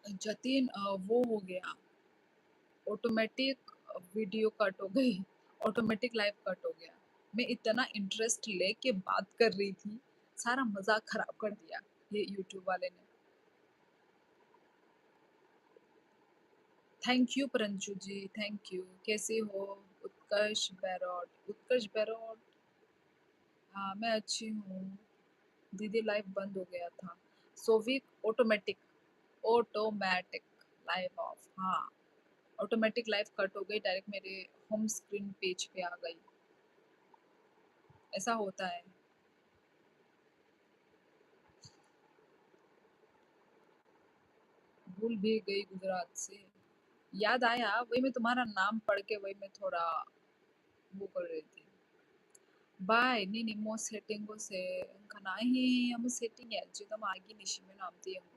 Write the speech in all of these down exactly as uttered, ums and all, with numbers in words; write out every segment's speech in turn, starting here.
जतिन, अ, वो हो गया, ऑटोमेटिक वीडियो कट हो गई, ऑटोमेटिक लाइव कट हो गया। मैं इतना इंटरेस्ट लेके बात कर रही थी, सारा मज़ाक खराब कर दिया ये YouTube वाले ने। थैंक यू परंजू जी, थैंक यू। कैसे हो उत्कर्ष बैरोट? उत्कर्ष बैरोट, हाँ, मैं अच्छी हूँ। दीदी, लाइव बंद हो गया था। Sovik automatic, automatic live of, हाँ, ऑटोमेटिक लाइव कट हो गई, डायरेक्ट मेरे होम स्क्रीन पेज पे आ गई। ऐसा होता है। भूल भी गई गुजरात से। याद आया, वही मैं तुम्हारा नाम पढ़ के वही मैं थोड़ा वो कर रही थी। Bai, nini mo setting o se wngkha na? Ahi, amo setting ya, je tamo agi ni simi no amtwi wngo.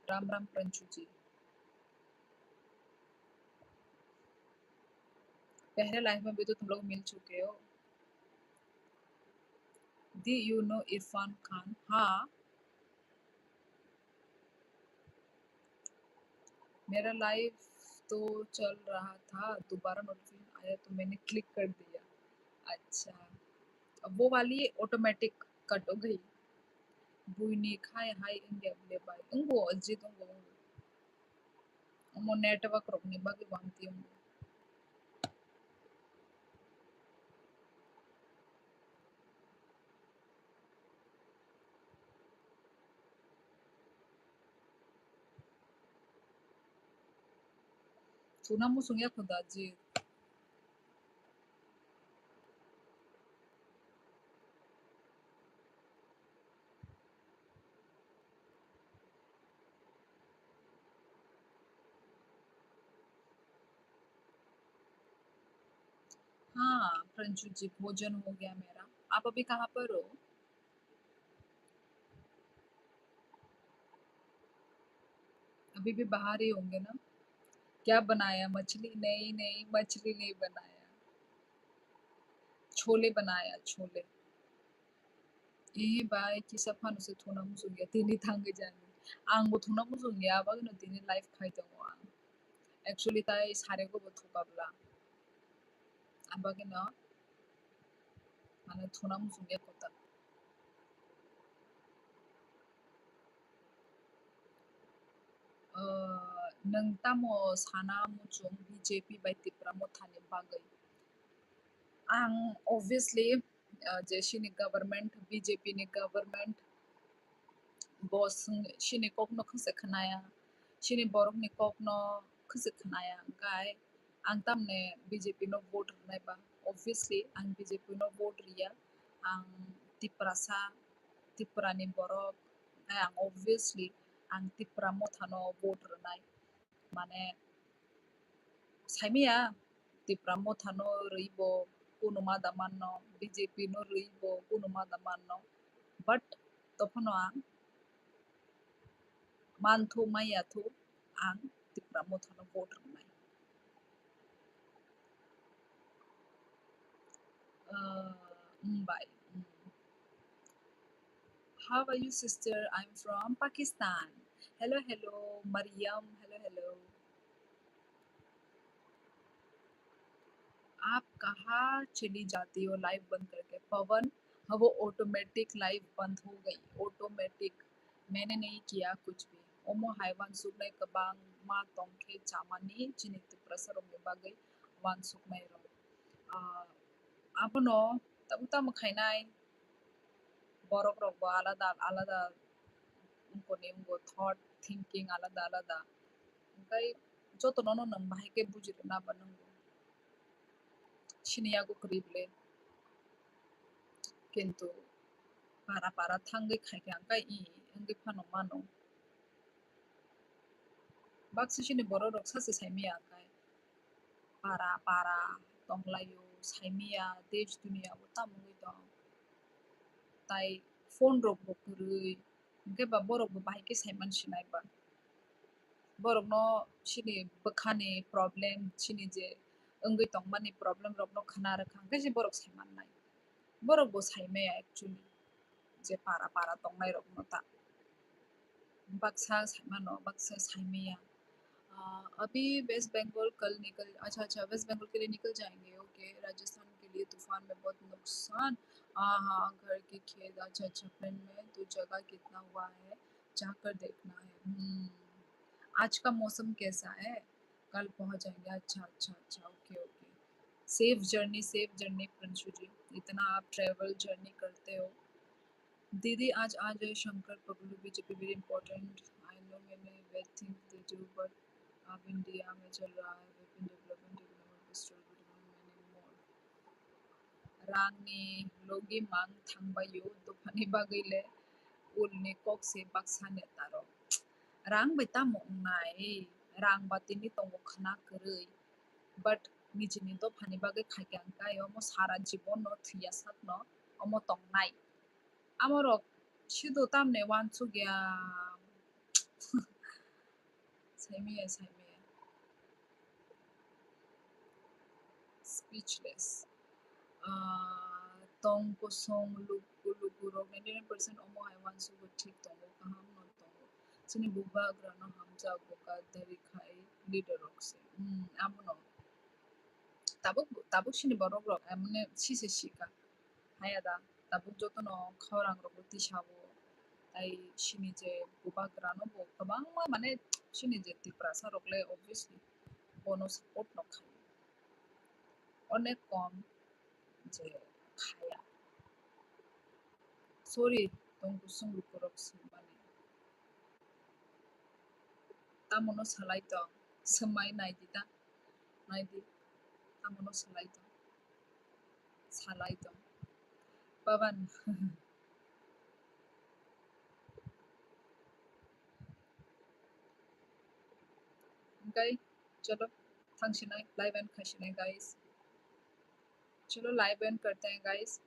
Ram राम परंजू जी। पहले लाइफ में भी तो तुम लोग मिल चुके हो। Do you know इरफान खान? हाँ। मेरा लाइव तो चल रहा था, दोबारा नोटिफिकेशन आया तो मैंने क्लिक कर दिया। अच्छा, अब वो वाली ऑटोमेटिक कट हो गई। Buini khai hai wngya bole bai. Wngbo, jit wngbo, wngbo. Omo network rokni bagwi bo amtwi wngbo. Chuna muchung ya kho da, jit. हाँ, प्रंशु जी, भोजन हो गया मेरा। आप अभी कहाँ पर हो? अभी भी बाहर ही होंगे ना? क्या बनाया? मछली? नहीं, नहीं, मछली नहीं बनाया। छोले बनाया, chole. Eh, bai, kisa phano se thuna muchung ya, tini thangwi jani. Ang bo thuna muchung ya, abagwino tini live khai tongo ang. Actually, tai sarego bo thukabla. Abagwino, mane, thuna muchung ya kota. Ah, nwng tamo sana muchung B J P bai Tipra Mothani bagwi? Ang obviously, ah, je chini government, B J P ni government, bo swng-, chini kokno khwse khnaya, chini borokni kokno khwse khnaya, hwnkhe ang tamni B J P no vote rwnai ba? Obviously, ang B J P no vote riya, ang Tiprasa, Tiprani borok, hwnkhe ang obviously ang Tipra Mothano vote rwnai. Mane, saimaya, Tipra Mothano rwibo kunu ma da manno, B J P no rwibo kunu ma da manno, but tophano ang manthu maya thu ang Tipra Mothano vote rwnai. Uh, mm, bai. Mm. How are you, sister? I'm from Pakistan. Hello, hello, Mariam. Hello, hello. आप कहाँ चली जाती हो लाइव बंद करके? पवन, हाँ, वो automatic live बंद हो गई, ऑटोमेटिक, मैंने नहीं किया कुछ भी। Omo hai wansuknai kwbangma tongkhe chamani chini Tiprasa rokni bagwi wansuknai rok. Ah, abono tabuk tamo khainai, borok rok bo alada alada wngkoni, wngkho thought thinking alada alada, hwnkhe jotono no nwng bahai khe bujirwna ba nwngo. Chini yago kwrwi bwle. Kintu para para thangwi khaikhe ang kai i wngwi phano mano. Baksa chini borok rok sachi saimaya ang kai. Para para tonglaio, saimaya, desh duniya o tamo wngwi tong. Tai phone rok bo kwrwi, hwnkhe ba borok bo bahai khe saiman sinai ba. Borokno chini bwkhani problem, chini je wngwi tongmani problem rokno khna rwkha, hwnkhe se borok sai mannai. Borok bo sai maya actually, je para para tongnai rokno ta. Baksa saimano, baksa saimaya. अभी वेस्ट बंगाल कल निकल, अच्छा, अच्छा, वेस्ट बंगाल के लिए निकल जाएंगे, ओके। राजस्थान के लिए तूफान में बहुत नुकसान। हाँ, हाँ, घर के खेत, अच्छा, अच्छा, प्लेन में तो जगह कितना हुआ है, जाकर देखना है। हम्म, आज का मौसम कैसा है? कल पहुंच जाएंगे। अच्छा, अच्छा, अच्छा, okay, okay. Safe journey, safe journey Prinshu ji. इतना आप ट्रैवल जर्नी करते हो। दीदी आज आ जाए शंकर पगलू, BJP very important। I know many bad things they do, but अब इंडिया में चल रहा है weapon development, economic destroy, many more। Rangni logi mang thangbaio dophani bagwi le ulni kok se baksa neta rok. Rang bai tamo wngnai, rang ba tini tongo khna kwrwi, but nijini dophani bagwi khaikha hwnkhe omo sara jibon no thwiya sakno omo tongnai. Amorok sido tamni uansukya. Saimaya, saimaya. Speechless. Ah, tong kosong luku luku rok ninety nine percent omo hai uansugo thik tongo, kaham no tongo. Chini bubagra no hamjago, gadari khai leader rok se. Hmm, amo no. Tabuk, tabuk sini borok rok, eh, mane sise sika. Haya da, tabuk jotono khorang rogo tisao, tai sini je bubagra no bo kwbangma, mane sini je Tiprasa rok le obviously bono support no khaio. Onek kom je khaya. Sorry, tong kusung lukurok swngmani. Tamono salai tong, swmai naidi ta, naidi, tamono salai tong, salai tong. Pawan. Okay, chalo, thangsinai, live end khaisinai, guys. चलो, live end करते हैं, guys।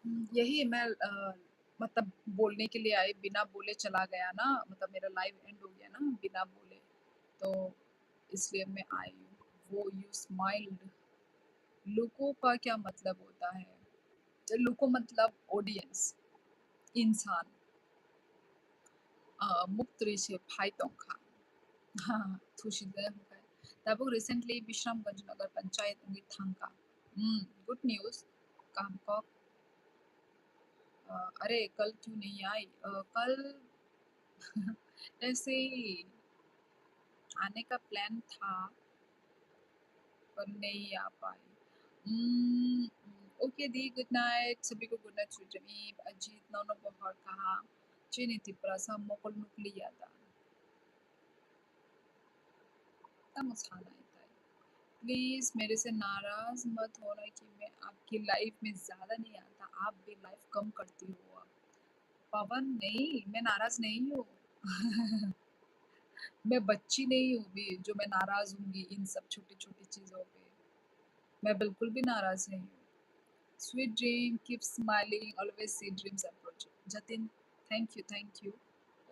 हम्म, यही मैं, अ, मतलब बोलने के लिए आई, बिना बोले चला गया ना, मतलब मेरा live end हो गया ना बिना बोले, तो इसलिए मैं आई हूँ। वो you smiled। लुको का क्या मतलब होता है? लुको मतलब audience, इंसान। Ah, muktri se phai tongkha. Thusi de hwnkhe. Tabuk recently Bishramganj Nagar Panchayat wngwi thangkha. Hmm, good news. Kaham kok. Ah, अरे, कल क्यों नहीं आई? Ah, कल ऐसे ही आने का plan था, पर नहीं आ पाई। Hmm, okay दी, good night, सभी को good night, sweet dream। Ajit, नौ नौ बहुत कहा, चीनी तिपरा सा मोकल नुकली यादा। Tamo sanai tai। Please मेरे से नाराज मत होना कि मैं आपकी लाइफ में ज्यादा नहीं आता, आप भी लाइफ कम करती हो। अब पवन, नहीं, मैं नाराज नहीं हूँ। मैं बच्ची नहीं हूँ भी जो मैं नाराज होंगी इन सब छोटी छोटी चीजों पे। मैं बिल्कुल भी नाराज नहीं हूँ। Sweet dream, keep smiling, always see dreams approaching। Jatin, thank you, thank you।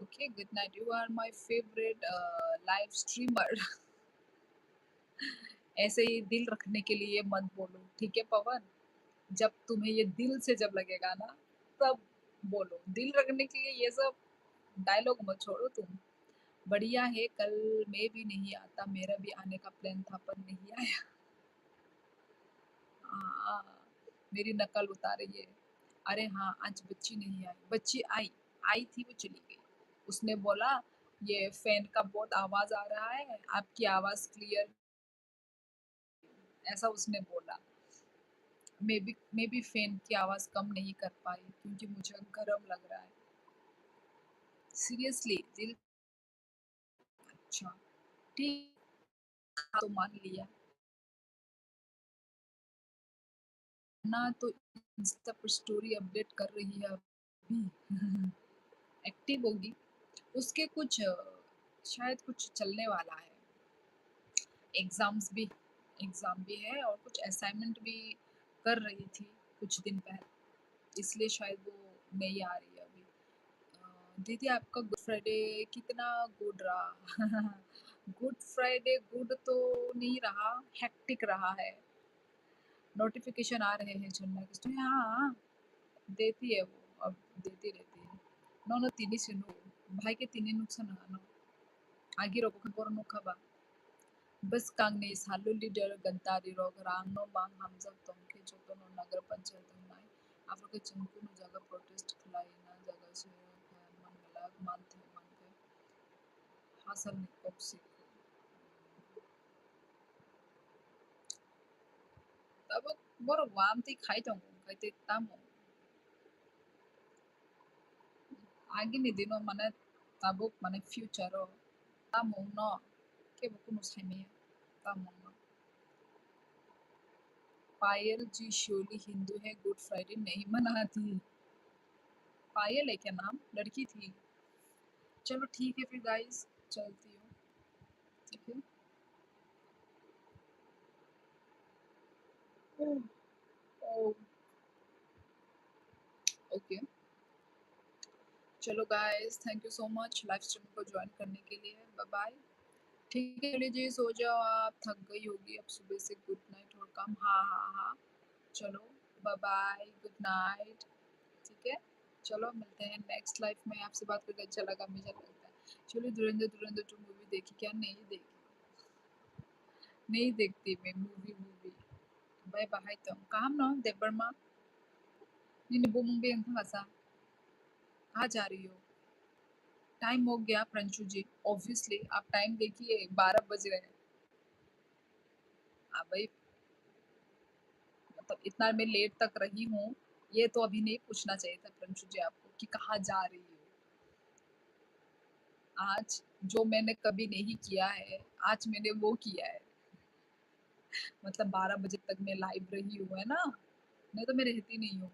Okay, good night। You are my favorite, uh, live streamer। ऐसे ही दिल रखने के लिए मत बोलो, ठीक है पवन? जब तुम्हें ये दिल से जब लगेगा ना, तब बोलो। दिल रखने के लिए ये सब डायलॉग मत छोड़ो तुम। बढ़िया है, कल मैं भी नहीं आता, मेरा भी आने का प्लान था पर नहीं आया। हाँ, मेरी नकल उतार रही है। अरे हाँ, आज बच्ची नहीं आई, बच्ची आई, आई थी, वो चली गई। उसने बोला, "ये फैन का बहुत आवाज आ रहा है, आपकी आवाज क्लियर।" ऐसा उसने बोला। मैं भी, मैं भी फैन की आवाज कम नहीं कर पाई क्योंकि मुझे गर्म लग रहा है। सीरियसली, दिल, अच्छा, ठीक, तो मान लिया। ना तो इंस्टा पर स्टोरी अपडेट कर रही है अभी। एक्टिव होगी। उसके कुछ, अ, शायद कुछ चलने वाला है। एग्जाम्स भी, एग्जाम भी है और कुछ असाइनमेंट भी कर रही थी कुछ दिन पहले, इसलिए शायद वो नहीं आ रही है अभी। अ, दीदी, आपका गुड फ्राइडे कितना गुड रहा? गुड फ्राइडे गुड तो नहीं रहा, हेक्टिक रहा है। नोटिफिकेशन आ रहे हैं झरना की स्टोरी। हाँ, देती है वो, अब देती रहती है। Nono tini se nuk, bahai khe tini nuksa nang ano. Agi rok khe boro nukha ba. Bwskangni salu leader Gantari rok rang no mang hamjak tong khe joto no Nagar Panchayat wngnai. Aphuru khe chwng kunu jaga protest khlai na jaga se man glak man thai man khe. Hasalni kok sik. Tabuk borok wamtwi khai tongo, khai tei tamo. Agini dino mane tabuk mane future o tamo wngno kebo kunu saimaya tamo wngno. पायल जी श्योरली हिंदू है, good Friday नहीं मनाती। पायल है क्या नाम? लड़की थी। चलो ठीक है फिर गाइस, चलती हूँ। ठीक है। ओके। चलो guys, thank you so much live stream को ज्वाइन करने के लिए। Bye bye. ठीक है, चलिए जी, सो जाओ आप, थक गई होगी अब सुबह से। गुड नाइट और कम, हाँ हाँ हाँ। चलो, बाय बाय, गुड नाइट। ठीक है, चलो मिलते हैं नेक्स्ट लाइव में। आपसे बात करके अच्छा लगा, मुझे लगता है। चलिए, धुरंधर, धुरंधर टू मूवी देखी क्या? नहीं देखी, नहीं देखती मैं मूवी वूवी। Bye bye. तो काम ना देवर्मा, नहीं नहीं, वो मूवी अंत भाषा। कहाँ जा रही हो? टाइम हो गया प्रियांशु जी। ऑब्वियसली आप टाइम देखिए, बारह बज रहे हैं। हाँ भाई, मतलब इतना मैं लेट तक रही हूँ, ये तो अभी नहीं पूछना चाहिए था प्रियांशु जी आपको कि कहाँ जा रही हो। आज जो मैंने कभी नहीं किया है, आज मैंने वो किया है। मतलब बारह बजे तक मैं लाइव रही हूँ, है ना? नहीं तो मैं रहती नहीं हूँ।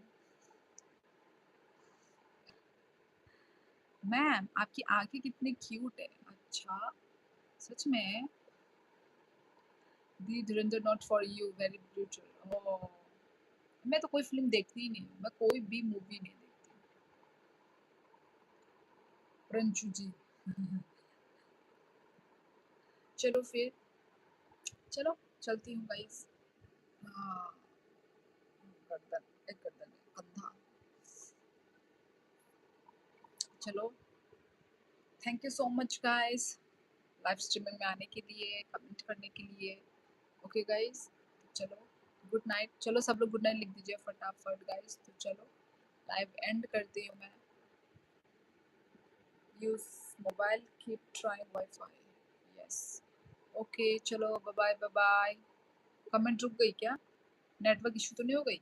मैम, आपकी आंखें कितनी क्यूट है। अच्छा, सच में? दी धुरंधर not for you, very brutal। ओह, मैं तो कोई फिल्म देखती ही नहीं हूँ, मैं कोई भी मूवी नहीं देखती। प्रियांशु जी। चलो फिर, चलो चलती हूँ गाइस। हाँ, गर्दन, एक गर्दन, कंधा। चलो, thank you so much guys, live streaming में आने के लिए, कमेंट करने के लिए। ओके गाइस, चलो गुड नाइट। चलो सब लोग गुड नाइट लिख दीजिए फटाफट गाइस। तो चलो लाइव एंड करती हूँ मैं। Use mobile, keep trying Wi-Fi। Yes, okay, चलो bye bye, bye bye. Comment रुक गई क्या? नेटवर्क इशू तो नहीं हो गई?